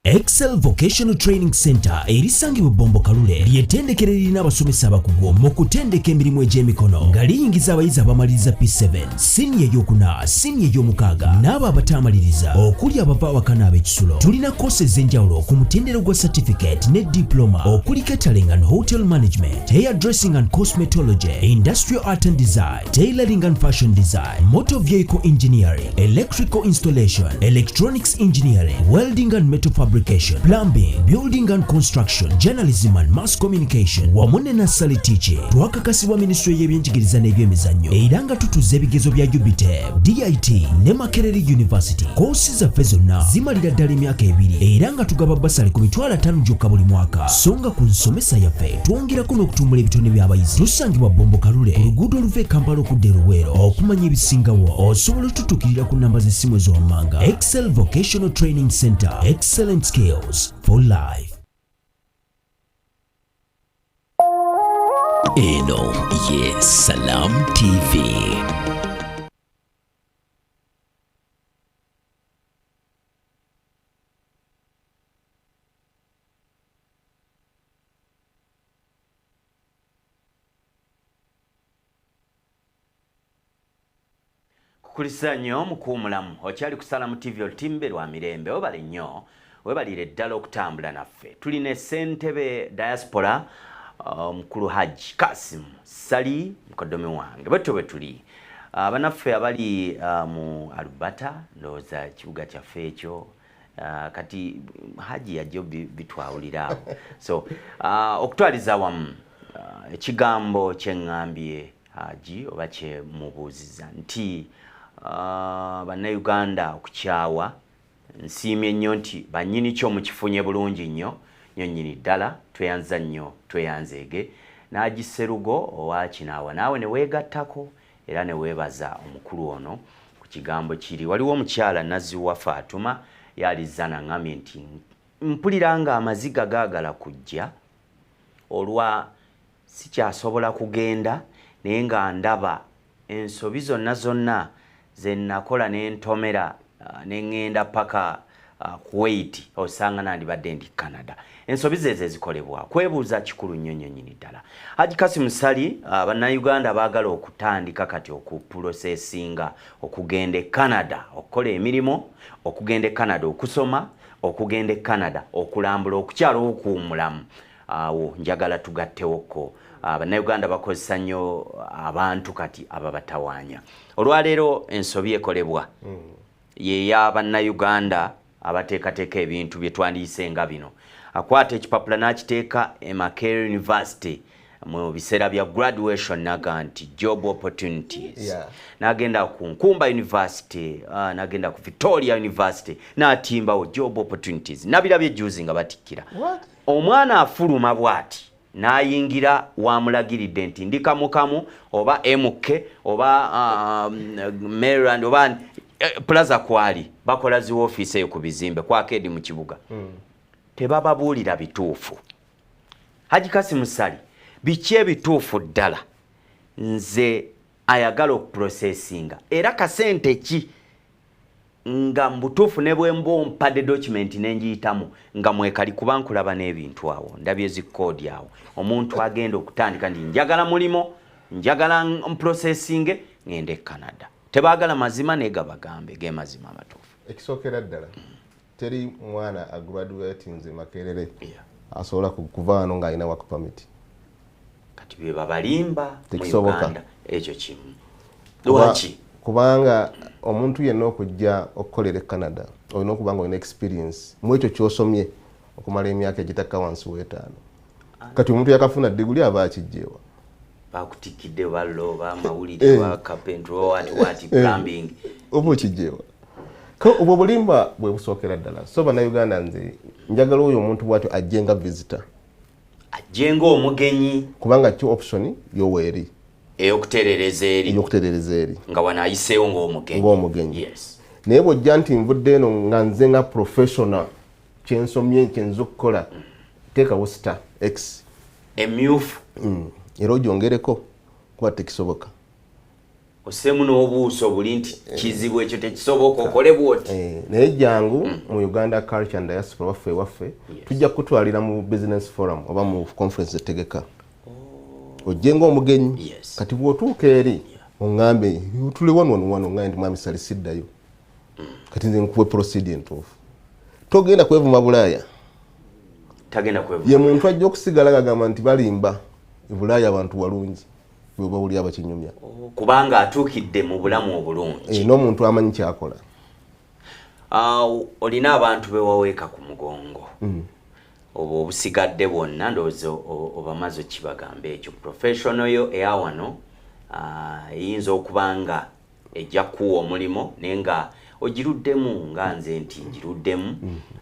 Excel Vocational Training Center erisangibwa Bombo Kalule ly'ettendekero eririna abasomesa abakugu mu kutendeka emirimu egy'emikono, nga liyingiza abayizi abamaliriza P7, siniya eyokuna, siniya ey'omukaaga n'abo abataamaliriza, okuli abava awaka n'ab'ekisulo. Tulina kosi ez'enjawulo ku mutendera gwa certificate ne diploma, okuli catering and hotel management, hair dressing and cosmetology, industrial art and design, tailoring and fashion design, motor vehicle engineering, electrical installation, electronics engineering, welding and metal fabrication, plumbing, building and construction, journalism and mass communication, wamu ne nursery teaching. Twakakasibwa minisitule y'ebyenjigiriza n'ebyemizannyo, era nga tutuza ebigezo bya UBTEB, DIT ne Makerere University. Koosi zaffe zonna zimalira ddala emyaka 2, era nga tugaba bursary ku 50,000 gyokka buli mwaka. So nga ku nsomesa yaffe twongerako n'okutumbula ebitone by'abayizi. Tusangibwa Bombo Kalule, ku luguudo oluva e Kampala okudda e Luweero. Okumanya ebisingawo, osobola otutuukirira ku namba z'essimu ezowammanga. Excel Vocational Training Center, excellent skills for life. Eno ye Salam TV. Kukulisa nnyo mukuumulamu, okyali ku Salamu TV, olutimbe lwa mirembe. Webale nnyo, webalire ddala okutambula naffe. Tulina essentebe diaspora, omukulu Hajji Kasim Sali, mukoddomi wange. Bwetyo bwe tuli abanaffe abali mu Alberta, ndowooza kibuga kyaffe ekyo. Kati Haji yajja bitwawulira awo. So okutwaliza awamu, ekigambo kyeŋŋambye Haji oba kyemubuuziza nti Bannayuganda okukyawa, nsiimye nnyo nti bannyini kyo mukifunye bulungi nnyo nnyo nnyini ddala. Tweyanza nnyo, tweyanzeege n'agiserugo owakinaawa naawe ne weegattako era ne weebaza omukulu ono ku kigambo kiri. Waliwo omukyala Naziwa Fatuma yalizza naŋŋambye nti mpulira nga amaziga gaagala kujja olwa sikyasobola kugenda, naye nga ndaba ensobi zonna zonna ze nakola n'entomera ne ŋŋenda paka Kuwait, osanga nandibadde ndi Canada. Ensobi zezo ezikolebwa kwebuuza kikulu nnyo nnyo nnyini ddala. Haji Kasim Sali, Bannayuganda baagala okutandika kati okuprocessinga okugenda e Canada okukola emirimu, okugenda e Canada okusoma, okugenda e Canada okulambula, okukyala, okuwummulamu, awo njagala tugattewokko. Bannayuganda bakozesa nnyo abantu kati ababatawaanya. Olwaleero ensobi ekolebwa yeya Bannayuganda. Abateekateeka ebintu bye twandiyise nga bino, akwata ekipapula n'akiteeka e Makerere University mu biseera bya graduation, naga nti job opportunities. N'agenda ku Nkumba University, n'agenda ku Victoria University, n'atimbawo job opportunities. Nabirabye juzi nga batikkira What? Omwana afuluma bw'ati n'ayingira wamulagiridde nti ndi Kamukamu oba MK oba Maryland oba Plaza, kwali bakola zi ofiisi eyo ku bizimbe kwakedi mu kibuga. Tebababuulira bituufu. Haji Kasimu Ssali, biki ebituufu ddala nze ayagala okuprocessinga, era kasente ki nga mubutuufu ne bwe mba ompadde document nenjiyitamu nga mwekali? Kuba nkulaba n'ebintu awo, ndabye zi code awo. Omuntu agenda okutandika nti njagala mulimo, njagala mprocessinge ngende e Canada, tebaagala mazima, naye gabagambe ge mazima amatuufu. Ekisookera ddala, teri mwana agraduatinze Makerere asobola kuva wano ng'alina work permit. Kati bye babalimba mu Tekisoboka. Uganda ekyo kimu. Lwaki? Kubanga omuntu yenna okujja okukolera e Canada olina okuba nga olina experience mu ekyo kyosomye okumala emyaka egitakka wansi w'etaano. Kati omuntu yakafuna diguli aba akijjeewa? Bakutikidde ballo oba amawulire oba carpentry oba what what, plumbing. Oba okijjeewa? Obwo obulimba bwe busookera ddala. So Bannayuganda, nze njagala oyo omuntu bwatyo ajje nga visitor. Ajje ng'omugenyi. Kubanga kyo option yoweeri. Ey'okuterereza eri. Ey'okuterereza eri. Nga wano ayiseewo ng'omugenyi. Ng'omugenyi. Naye bw'ojja nti nvudde eno nga nze nga professional, kyensomye kyenza okukola, teekawo star x. Emyufu. Era ogyongereko, kuba tekisoboka. Osseemu n'obuuso buli nti kizibu ekyo, tekisoboka, okole bwoti. Eh, naye jangu mu Uganda Culture and Diaspora waffe ewaffe, tujja kukutwalira mu business forum oba mu conference etegeka, ojje ng'omugenyi. Kati bw'otuuka eri oŋŋambe tuli wano wano wano, ŋŋambe nti mwami Sali, siddayo. Kati nze nkuwe procedure entuufu, togenda kwevuma Bulaaya. Tagenda kwevuma. Ye muntu ajja okusigala gagamba nti balimba, e Bulaaya abantu walungi, bwe bawulira bakinyumya. Kubanga atuukidde mu bulamu obulungi. Eh, n'omuntu amanyi kyakola. Ah, olina abantu bewaweeka ku mugongo. Obwo obusigadde bwonna ndowooza obamaze okibagamba ekyo. Professional yo eya wano, eyinza okuba nga ejja kukuwa omulimu, naye nga ogiruddemu nga nze nti ngiruddemu.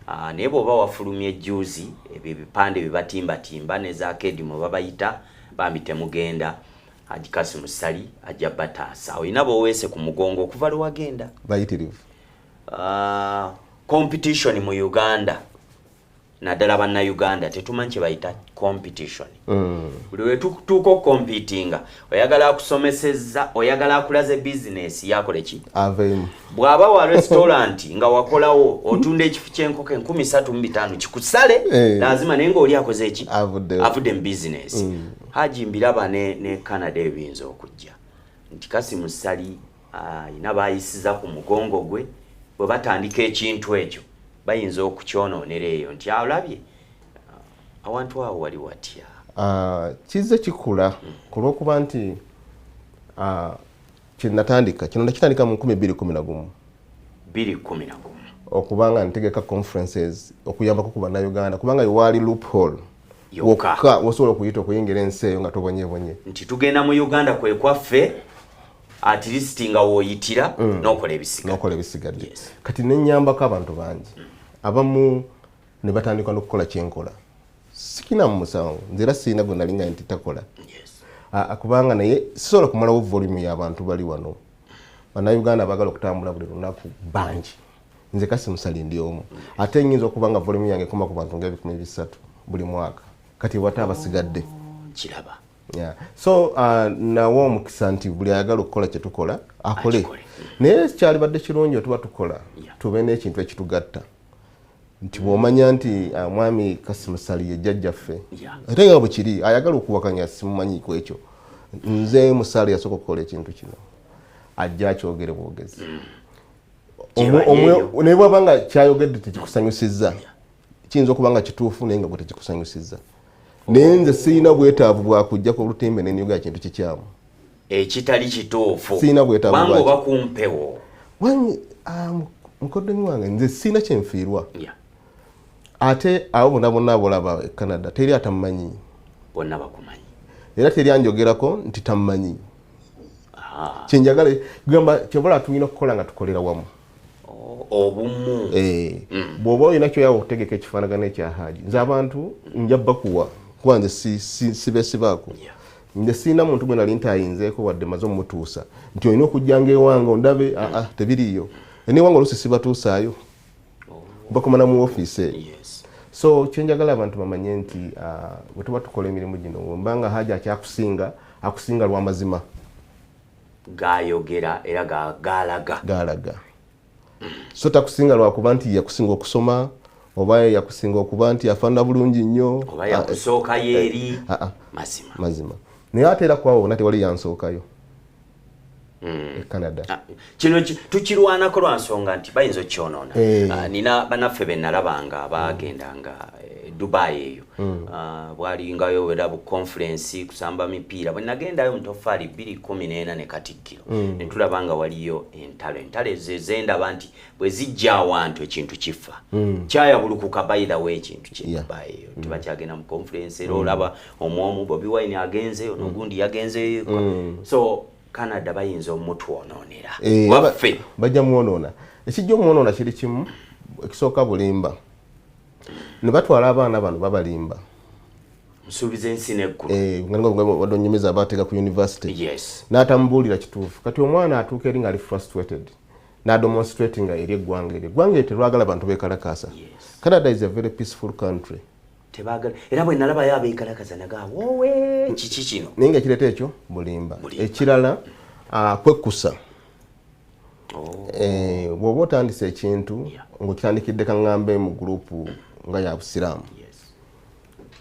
Naye bw'oba wafulumya ejjuuzi ebyo ebipande bye batimbatimba nezakedi mwe babayita, bambi temugenda. Haji Kasimu Ssali ajja bataasa. Olina b'oweese ku mugongo okuva lwe wagenda? Bayitirivu. Competition mu Uganda, naddala Bannayuganda tetumanyi kye bayita competition. Buli lwe tutuuka okucompetinga, oyagala akusomesezza, oyagala akulaze bizinesi yakole ki? Aveemu. Bw'aba wa restaurant nga wakolawo otunda ekifu ky'enkoko 3500, kikusale. Lazima, naye ng'oli akoze eki? Avuddewo. Avudde mu bizinesi. Haji, mbiraba ne Canada ebiyinza okujja nti Kasimu Ssali ayina bayisiza ku mugongo gwe, bwe batandika ekintu ekyo bayinza okukyonoonera eyo nti alabye awantu awo wali watya. Kizze kikula ku lw'okuba nti kyenatandika kino nakitandika mu 2011. 211. Okuba nga ntegeka conferences okuyambako ku Bannayuganda, kubanga yewaali loophole yokka wokka wosobola okuyita okuyingira ensi eyo nga tobonyebonye. Nti tugenda mu Uganda kwe kwaffe, at least nga wooyitira n'okola ebisigadde. N'okola ebisigadde. Kati nenyambako abantu bangi, abamu ne batandika n'okukola kyenkola. Sikina mu musango nze, era sirina gwe nali nga nti takola. Kubanga naye sisobola kumalawo volume y'abantu bali wano. Bannayuganda abaagala okutambula buli lunaku bangi. Nze Kasimu Ssali ndi omu, ate nyinza okuba nga volume yange ekoma ku bantu nga 300,000 buli mwaka. Kati wate abasigadde? Kiraba. Yeah. So nawa omukisa nti buli ayagala okukola kyetukola akole, naye kyalibadde kirungi otuba tukola tube n'ekintu ekitugatta, nti bw'omanya nti mwami Kasimu Ssali ye jjajjaffe, ate nga bwe kiri, ayagala okuwakanya simumanyiiko ekyo. Nze Musaali yasooka okukola ekintu kino, ajja akyogere bwogezi. Naye bwaba nga kyayogedde tekikusanyusizza, kiyinza okuba nga kituufu naye nga gwe tekikusanyusizza, naye nze sirina bwetaavu bwakujja ku lutimbe nenyoga kintu kikyamu. Ekitali kituufu. Sirina bwetaavu kubanga bwakyo. Oba kumpewo. Mukoddomi wange, nze siina kyenfiirwa. Ate abo bonna bonna bolaba e Canada, teri atamumanyi. Bonna bakumanyi. Era teri anjogerako nti tamumanyi. Kyenjagala gamba, kyobola tulina okukola nga tukolera wamu. Obumu. Eh, bw'oba olina kyoyawa okutegeka ekifaanagana ekya Haji, nze abantu nja bakuwa, kuba nze sibeesibaako. Nze sirina muntu gwe nali ntayinzeeko wadde maze omutuusa nti olina okujjanga ewange ondabe. Aa, tebiriiyo. Newange oluusi sibatuusaayo, bakomana mu ofiisi eyo. So kyenjagala abantu bamanye nti bwe tuba tukola emirimu gino, mbanga Haji akyakusinga, akusinga lw'amazima. Gayogera era galaga. Galaga. So takusinga lwakuba nti yakusinga okusoma oba yakusinga okuba nti afaanana bulungi nnyo. Oba yakusookayo eri. Ah, ah. Mazima. Mazima. Naye ate era kwabo bonna tewali yansookayo e Canada. Ah, kino tukirwanako lwa nsonga nti bayinza okukyonoona. Ah, nina banaffe be nalabanga bagendanga Dubai eyo. Ah, bwalingayo era bu conference kusamba mipiira. Bwe nagendayo mu tofaali 2014 ne Katikkiro, ne tulaba nga waliyo entalo. Entalo ezo ezendaba nti bwe zijja awantu ekintu kifa, kyayabulukuka. By the way, ekintu kye Dubai eyo tebakyagenda mu conference, era olaba omwomu Bobi Wine agenzeyo nogundi yagenzeyo. So Canada bayinza omutwonoonera waffe. Bajja mwonoona. Ekijja omwonoona kiri kimu, ekisooka bulimba. Ne batwala abaana bano, babalimba. Nsuubiza ensi n'eggulu. Eh, nga wadde onyumiza abateeka ku university, n'atamubuulira kituufu. Kati omwana atuuka eri ng'ali frustrated, n'ademonstratinga eri eggwanga eryo. Eggwanga eryo terwagala bantu beekalakaasa. Canada is a very peaceful country. Tebagala. Era bwe nalabayo abeekalakaza naga, "Woowe, kiki kino?" Naye nga ekireeta ekyo bulimba. Bulimba. Ekirala, kwekkusa. Oh. Eh, bw'oba otandise ekintu ng'okitandikidde kaŋŋambe mu gurupu nga ya busiraamu,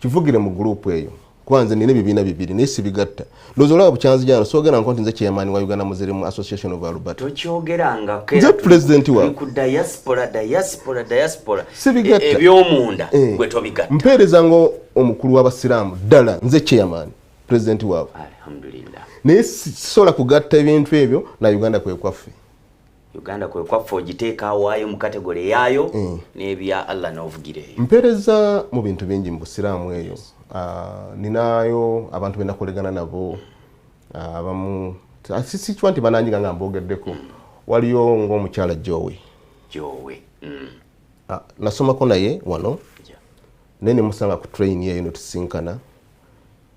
kivugire mu gurupu eyo, kuba nze nina ebibiina bibiri naye sibigatta. Ndowooza olaba bukyanzijano, soogera nko nti nze chairman wa Uganda Muslim Association of Alberta. Tokyogerangako. Nze president waabwe. Ku diaspora, diaspora, diaspora. Sibigatta. Ebyomunda Eh. gwe tobigatta. Mpeereza nga omukulu w'abasiraamu ddala, nze chairman, president waabwe. Alhamdulillah. Naye sisobola kugatta ebintu ebyo na Uganda kwe kwaffe. Uganda kwe kwaffe ogiteeka awaayo mu category eyaayo, n'ebya Allah n'ovugira eyo. Mpeereza mu bintu bingi mu busiraamu eyo. Ah, ninayo abantu benakolegana nabo. Ah, abamu sikiwa nti bananyiga nga mbogeddeko. Waliyo ng'omukyala Jowe. Jowe. Ah, nasomako naye wano, naye nemusanga ku train eyo netusinkana.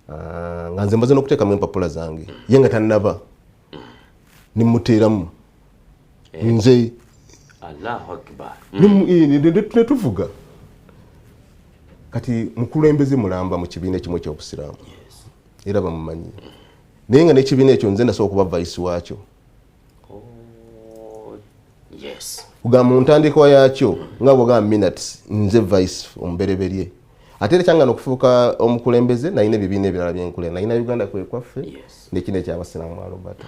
Ah, nga nze mbaze n'okuteekamu empapula zange, ye nga tannaba, nemuteeramu nze. Allahu akbar. Netuvuga. Kati mukulembeze mulamba mu kibiina ekimu ekyobusiraamu, era bamumanyi, naye nga n'ekibiina ekyo nze nasobola okuba vice waakyo. Oh, yes. Kugamba mu ntandikwa yaakyo nga bwogamba minutes, nze vice omubereberye. Ate era kyangana okufuuka omukulembeze, nalina ebibiina ebirala byenkulera. Nalina Uganda kwe kwaffe nekino ekyabasiraamu Alberta.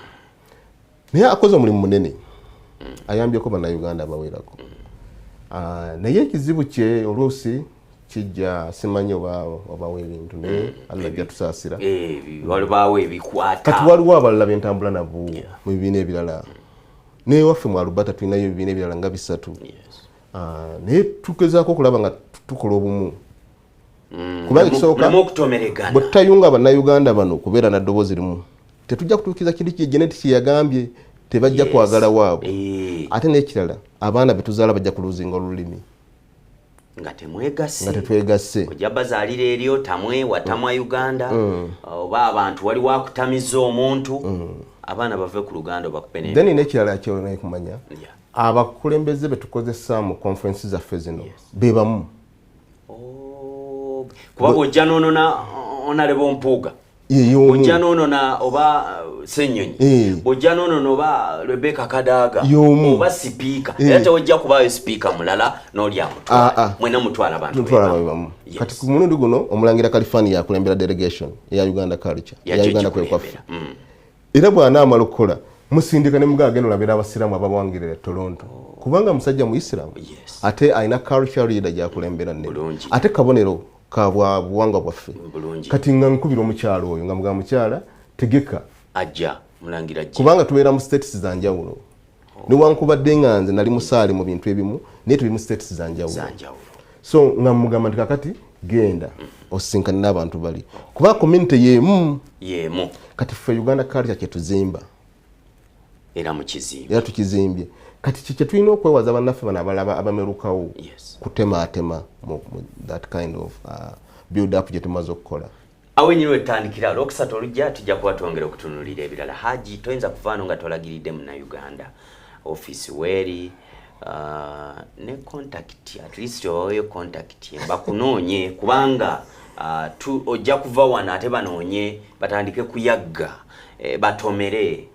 Naye akoze omulimu munene, ayambyeko bannayuganda abawerako. Ah, naye ekizibu kye oluusi kijja, simanyi oba obawo ebintu, naye Allah ajja tusaasira. Eh, walibaawo ebikwata. Kati waliwo abalala bentambula nabo mu bibiina ebirala. Newaffe mu Alberta tulinayo ebibiina ebirala nga bisatu. Ah, naye tugezaako okulaba nga tukola obumu, kubanga ekisooka, Muleme okutomeregana. Bwe tutayunga bannayuganda bano kubeera na ddoboozi limu, tetujja kutuukiriza kintu kye Janet kye yagambye. Tebajja kwagala waabwe. Ate n'ekirala, abaana betuzaala bajja kuluzinga olulimi. Nga temwegasse. Nga tetwegasse. Ojja bazaalira eri otamwe watamwa Uganda, oba abantu waliwo akutamiza omuntu, abaana bave ku Luganda obakupe ne Then n'ekirala kyolina kumanya, abakulembeze betukozesa mu conference zaffe zino be bamu. Oh, kuba bw'ojja n'onona onaleba Mpuuga, Ye y'omu. bw'ojja n'onona oba Ssenyonyi, bw'ojja n'onona oba Rebecca Kadaga, Y'omu. oba sipiika, era tewajja kubaayo sipiika mulala n'oli Ah, amutwala. ah. Mwena mutwala abantu Tutwala be bamu. babe bamu. Kati ku mulundi guno omulangira Kalifani yakulembera delegation eya Uganda culture, eya Yajja Uganda kwe kwaffe. ogikulembera. Era bw'anaamala okukola, musindika ne mugaa agenda olabira abasiraamu abawangirira e Toronto, kubanga musajja muisiraamu, ate alina culture leader gyakulembera nnene, Bulungi. ate kabonero ka bwa buwangwa bwaffe. Bulungi. Kati nga nkubira omukyalo oyo nga mugamba, "Mukyala, tegeka." Ajja mulangira ajja. Kubanga tubeera mu states za njawulo. Newankubadde nga nze nali musaale mu bintu ebimu, naye tuli mu states zanjawulo. So nga mugamba nti kakati genda osisinkane n'abantu bali, kuba community yemu. Yemu. Kati ffe Uganda culture kyetuzimba. Era mukizimbye. Era tukizimbye. Kati kye tulina okwewaza bannaffe bano abalaba abamerukawo kutemaatema mu that kind of build up gye tumaze okukola. Awo enyini wetutandikira olwokusatu olujja tujja kuba twongera okutunuulira ebirala. Haji, toyinza kuvaano nga tolagiridde Munnayuganda ofiisi weeri, ne contact, at least obaweyo contact bakunoonye, kubanga ojja kuva wano ate banoonye batandike kuyagga, batomere.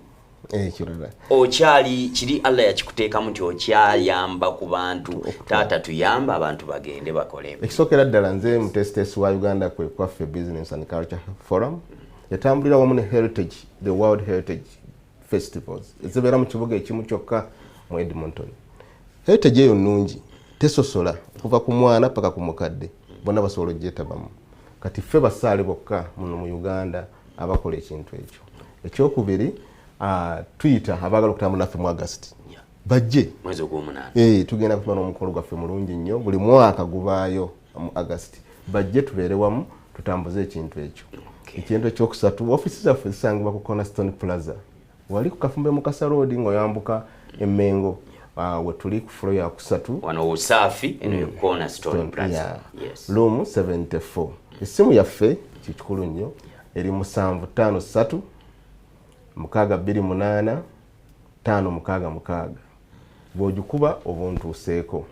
Ekirala, okyali kiri Allah yakikuteekamu nti okyayamba ku bantu. Taata, tuyamba abantu bagende bakole. Ekisookera ddala, nze muteesiteesi wa Uganda Kwe Kwaffe Business and Culture Forum, etambulira wamu ne Heritage, the World Heritage Festivals ezibeera mu kibuga ekimu kyokka mu Edmonton. Heritage eyo nnungi, tesosola okuva ku mwana paka ku mukadde, bonna basobola ogyetabamu. Kati ffe basaale bokka muno mu Uganda abakola ekintu ekyo. Ekyokubiri, tuyita abaagala okutambula naffe mu August bajje. Mwezi ogwomunaana. Tugenda kutuba n'omukolo gwaffe mulungi nnyo, buli mwaka gubaayo mu August. Bajje tubeere wamu tutambuze ekintu ekyo. Ekintu ekyokusatu, ofiisi zaffe zisangibwa ku Cornerstone Plaza, wali ku Kafumbe Mukasa Road ng'oyambuka Emmengo. Wetuli ku floor ya kusatu. Wano Usaafi eno ye Cornerstone Plaza. Yeah. Yes. Room 74. Essimu yaffe, kikulu nnyo, eri 753 628 566. Bw'ogikuba oba ontuuseeko.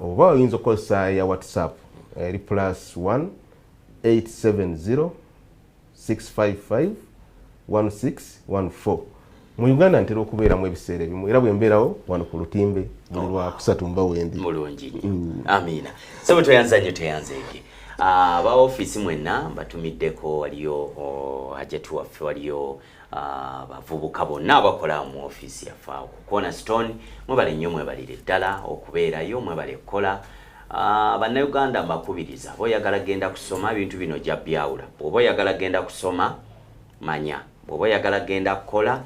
Oba oyinza okukozesa ya WhatsApp, eri +1 870 655 1614. Mu Uganda ntera okubeeramu ebiseera ebimu, era bwe mbeerawo wano ku lutimbe buli lwakusatu mba wendi. Mulungi nnyo, amiina. Sebo, toyanza nnyo, toyanzeege. Aba ofiisi mwenna mbatumiddeko, waliyo hajati waffe, waliyo bavubuka bonna abakola mu ofiisi yaffe awo ku Cornerstone. Mwebale nnyo, mwebalire ddala okubeerayo, mwebale kukola. Bannayuganda mbakubiriza, oba oyagala genda kusoma ebintu bino ojja byawula. Bw'oba oyagala genda kusoma, manya. Bw'oba oyagala genda kukola,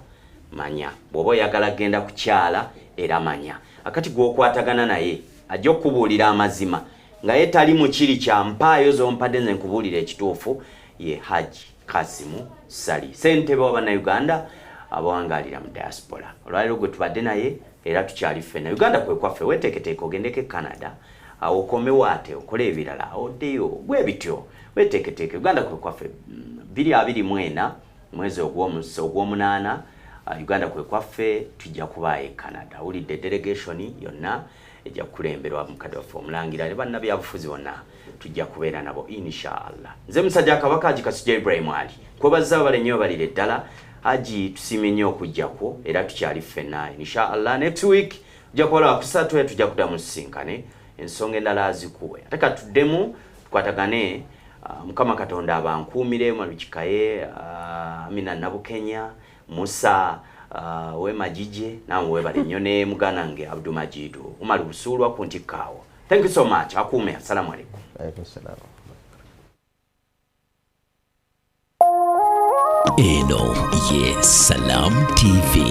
manya. Bw'oba oyagala genda kukyala, era manya. Akati gw'okwatagana naye ajja okukubuulira amazima nga ye tali mu kiri kya mpaayo z'ompadde nze nkubuulira ekituufu. Ye Haji Kasimu Sali, ssentebe wa Bannayuganda abawangaalira mu diaspora. Olwaleero gwe tubadde naye, era tukyali ffenna. Uganda Kwe Kwaffe. Weeteeketeeke ogendeko e Canada, awo okomewo ate okole ebirala, oddeyo gwe bityo, weeteeketeeke. Uganda Kwe Kwaffe 2024 mwezi ogw'omunaana. Uganda Kwe Kwaffe tujja kubaayo e Canada. Awulidde delegation yonna ejja kukulemberwa mukadde waffe omulangira ne bannabyabufuzi bonna tujja kubeera nabo inshallah. Nze musajja Kabaka Haji Kasujja Ibrahim Ali, kwebaza abale nnyo, balire ddala. Haji, tusiimye nnyo okujjako, era tukyali ffenna inshallah. Next week ojja kuba lwakusatu, era tujja kuddamu tusisinkane, ensonga endala azikuwe, ate katuddemu tukwatagane. Mukama Katonda abankuumire. Malukikaye, Amina Nabukenya, Musa wemajije, nawe webale nnyo, ne muganda wange Abdu Majidu Umar Busuulwa ku ntikkaawo. Thank you so much, akuume. Assalamu alaikum. Alaikum salam. Eno ye Salam TV.